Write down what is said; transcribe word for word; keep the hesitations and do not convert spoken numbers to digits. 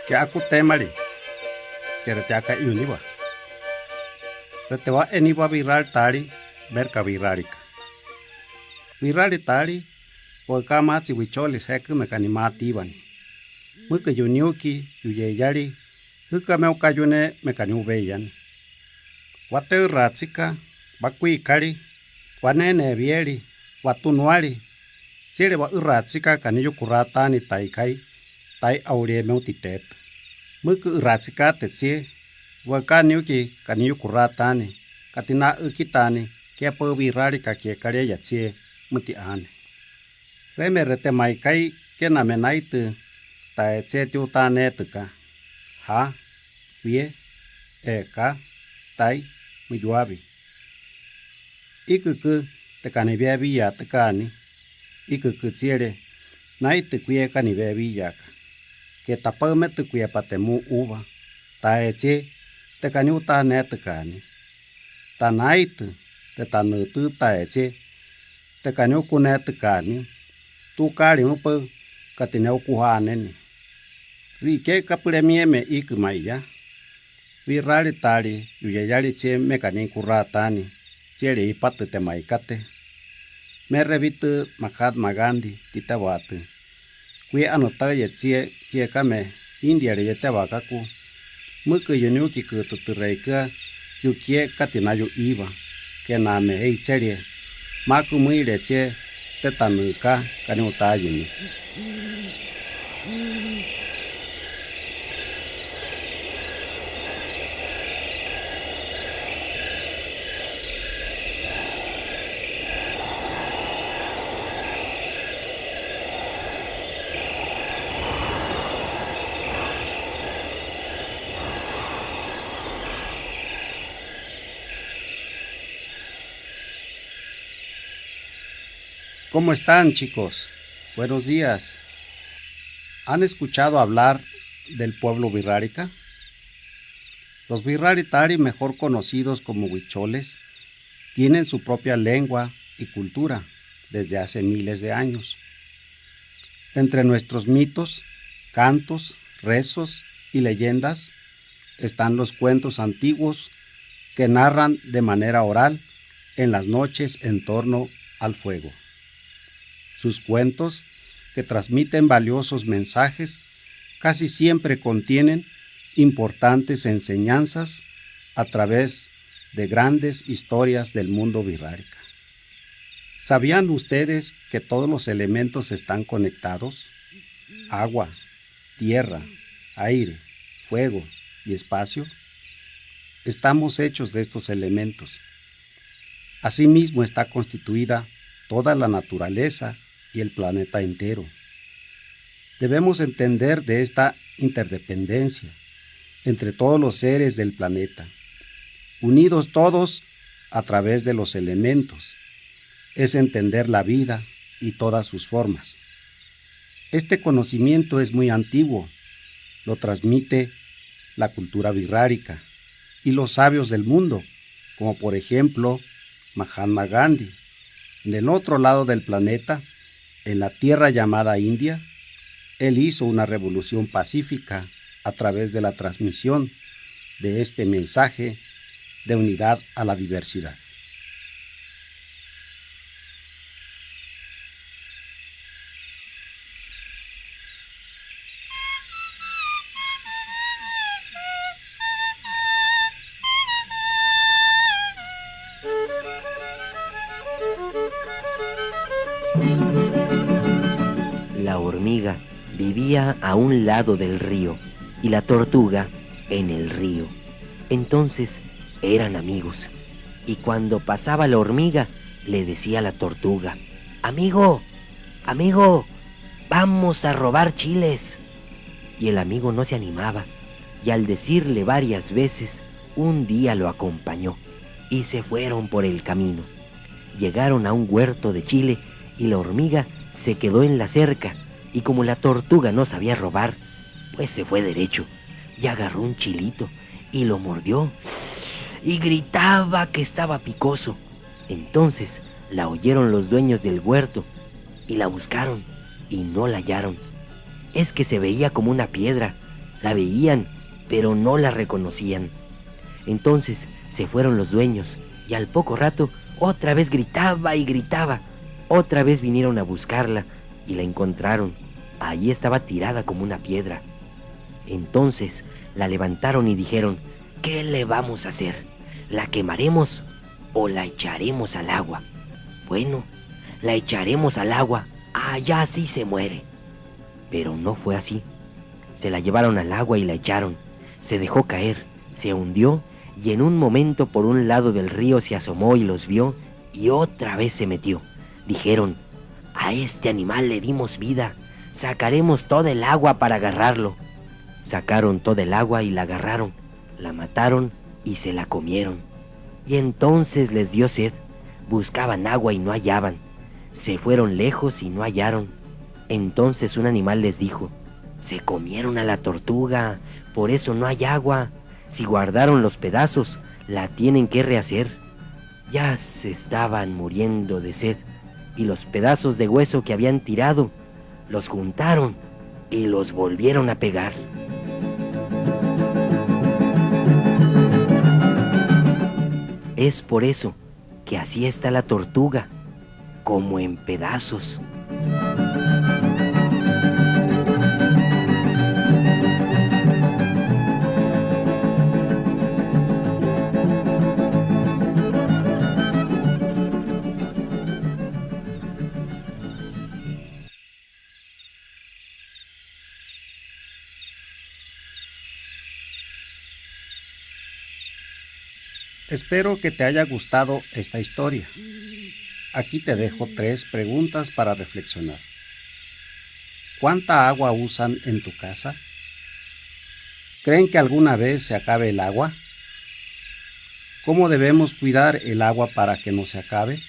Ke 'aku témari, ke rete'aka'iuniwa. Retewa'eniwa wiraritari, Merika Wirarika. Wiraritari, waɨká maatsi Huicholes hekɨ mekanimatíwani. Mɨɨkɨ yuniuki, yuyeiyari, hɨka me'ukayune mekaniuweiyani. Wateuxatsika, wakwikari, wanenewieri, watunuari, tsiere wa'ɨxatsika kaniyukurataani taikai, tai 'auríe meutiteetɨ. Mɨɨkɨ 'ɨxatsikatetsie, waɨká niuki kaniyukurataani, katina'ɨ́kitaani ke paɨ wirarika kiekárie yatsie mɨti'aane. Réme retemaikai kename naitɨ taetsie tiutaneetɨka, ha, wie, eká, tai, mɨyuawi. 'Ikɨkɨ tekaniweewiyatɨkaani, 'ikɨkɨ tsiere naitɨ kwie kaniweewiyaka. Ke tapaɨmetɨ kwiepa temu'uuwa, taetsie tekaniutaneetɨkaani. Tanaitɨ, tetanɨtɨ́ taetsie tekaniukuneetɨkaani, tukaari mɨpaɨ katineukuhaneni. Rike'i kapɨremieme 'iikɨ maiya, wiraritari yuyeiyari tsie mekanikurataani, tsiere hipátɨ temaikate. Merewitɨ Mahatma Gandhi titewatɨ. Kwi 'anutá yetsie kiekáme Indiare yetewakaku, mɨɨkɨ yuniukikɨtɨ tɨreikɨ́a yukie katinayu'iiwa, kename heitserie, maku mɨiretsie tetanɨká kaniutayɨní. ¿Cómo están, chicos? Buenos días. ¿Han escuchado hablar del pueblo Wirarika? Los Wiraritari, mejor conocidos como huicholes, tienen su propia lengua y cultura desde hace miles de años. Entre nuestros mitos, cantos, rezos y leyendas están los cuentos antiguos que narran de manera oral en las noches en torno al fuego. Sus cuentos, que transmiten valiosos mensajes, casi siempre contienen importantes enseñanzas a través de grandes historias del mundo Wirarika. ¿Sabían ustedes que todos los elementos están conectados? Agua, tierra, aire, fuego y espacio. Estamos hechos de estos elementos. Asimismo está constituida toda la naturaleza y el planeta entero. Debemos entender de esta interdependencia entre todos los seres del planeta, unidos todos a través de los elementos. Es entender la vida y todas sus formas. Este conocimiento es muy antiguo, lo transmite la cultura Wirarika y los sabios del mundo, como por ejemplo Mahatma Gandhi. En el otro lado del planeta, en la tierra llamada India, él hizo una revolución pacífica a través de la transmisión de este mensaje de unidad a la diversidad. La hormiga vivía a un lado del río y la tortuga en el río. Entonces eran amigos, y cuando pasaba la hormiga, le decía a la tortuga: "Amigo, amigo, vamos a robar chiles". Y el amigo no se animaba, y al decirle varias veces, un día lo acompañó, y se fueron por el camino. Llegaron a un huerto de chile, y la hormiga se quedó en la cerca, y como la tortuga no sabía robar, pues se fue derecho, y agarró un chilito, y lo mordió, y gritaba que estaba picoso. Entonces la oyeron los dueños del huerto, y la buscaron, y no la hallaron. Es que se veía como una piedra, La veían, pero no la reconocían. Entonces se fueron los dueños, y al poco rato otra vez gritaba y gritaba. Otra vez vinieron a buscarla y la encontraron. Ahí estaba tirada como una piedra. Entonces la levantaron y dijeron: "¿Qué le vamos a hacer? ¿La quemaremos o la echaremos al agua?". "Bueno, la echaremos al agua, allá sí se muere". Pero no fue así. Se la llevaron al agua y la echaron. Se dejó caer, se hundió, y en un momento por un lado del río se asomó y los vio, y otra vez se metió. Dijeron: "A este animal le dimos vida, sacaremos toda el agua para agarrarlo". Sacaron toda el agua y la agarraron, la mataron y se la comieron. Y entonces les dio sed, buscaban agua y no hallaban. Se fueron lejos y no hallaron. Entonces un animal les dijo: "Se comieron a la tortuga, por eso no hay agua. Si guardaron los pedazos, la tienen que rehacer". Ya se estaban muriendo de sed, y los pedazos de hueso que habían tirado, los juntaron y los volvieron a pegar. Es por eso que así está la tortuga, como en pedazos. Espero que te haya gustado esta historia. Aquí te dejo tres preguntas para reflexionar. ¿Cuánta agua usan en tu casa? ¿Creen que alguna vez se acabe el agua? ¿Cómo debemos cuidar el agua para que no se acabe?